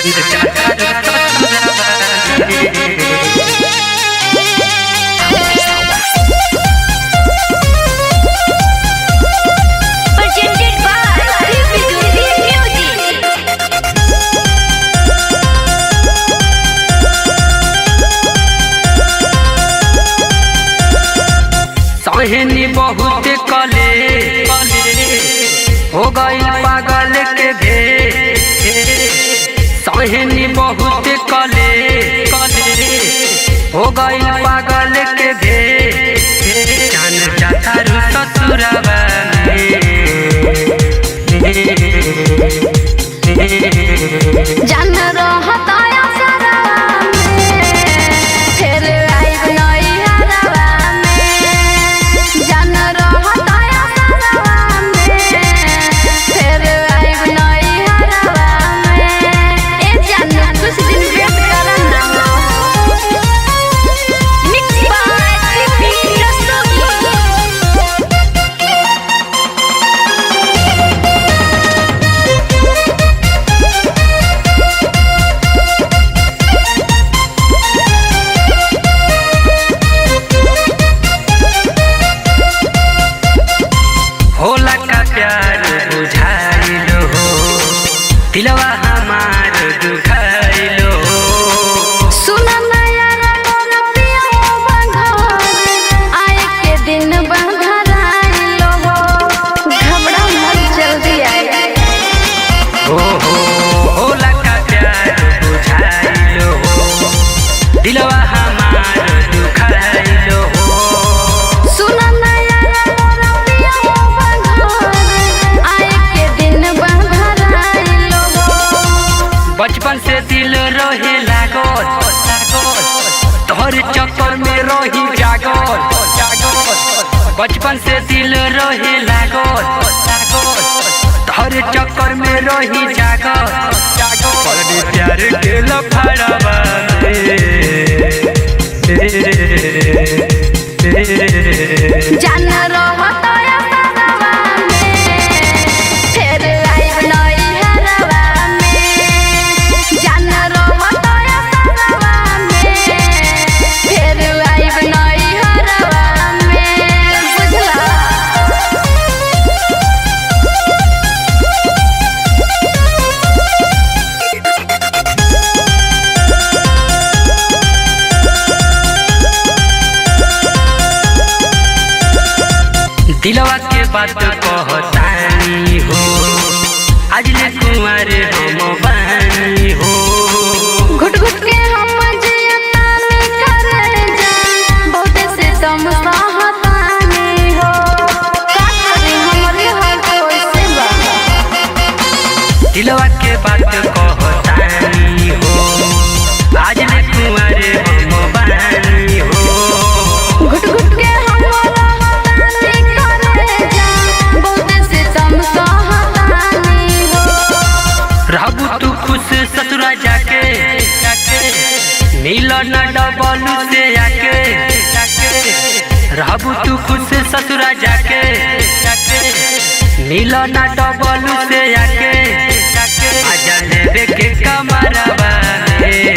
Presented by Beauty Music. सहनी बहुत कले हो गई पागल के भे। सहनी बहुत कले हो गई पागल के भे। जान जाता रू ससुरवा में। जान रहता असरवा में, फिर आइब नैहरवा में। जान रहता असरवा में, फिर आइब नैहरवा में। ए जान कुछ दिन वेट कर ना। मिक्स बाय पीपी रस्तोगी। होला का प्यार बुझाइलो हो, दिलवा हमार दुखाइलो हो। सुना नया मोर पिया बंधर, आए के दिन बंधर आइलो हो। घबरा मत जल्दी आए। हो हो होला का प्यार बुझाइलो हो, दिलवा हमार दुखाइलो हो। सुना नया मोर पिया बंधर, आए के दिन बंधर आइलो हो। बचपन से दिल रहे लागल, तोहर चक्कर में रही जागल। बचपन से दिल रहे लागल, तोहर चक्कर में रही जागल। बड़े प्यार के लफड़वा में। जान रहता असरवा में, फिर आइब नैहरवा में। जान रहता असरवा में, फिर आइब नैहरवा में। बुझला। दिलवा के बात कहतानी हो, आज ले कुंवर हम बानी हो। घुट घुट के हम जियतानी करे जा, बहुते से तुम सहतानी हो। का करी हमरे हाल कैसे बा। दिलवा के बात कहतानी हो, आज ले कुंवर हम बानी हो। घुट घुट के हम रहतानी करे जा, बहुते से तुम सहतानी हो। रहबू तू खुश ससुरा जाके, मिलो न डबल से आके। रहबू तू खुश ससुरा जाके, मिलो न डबल से आके। आजा लेवे के कमरवा में।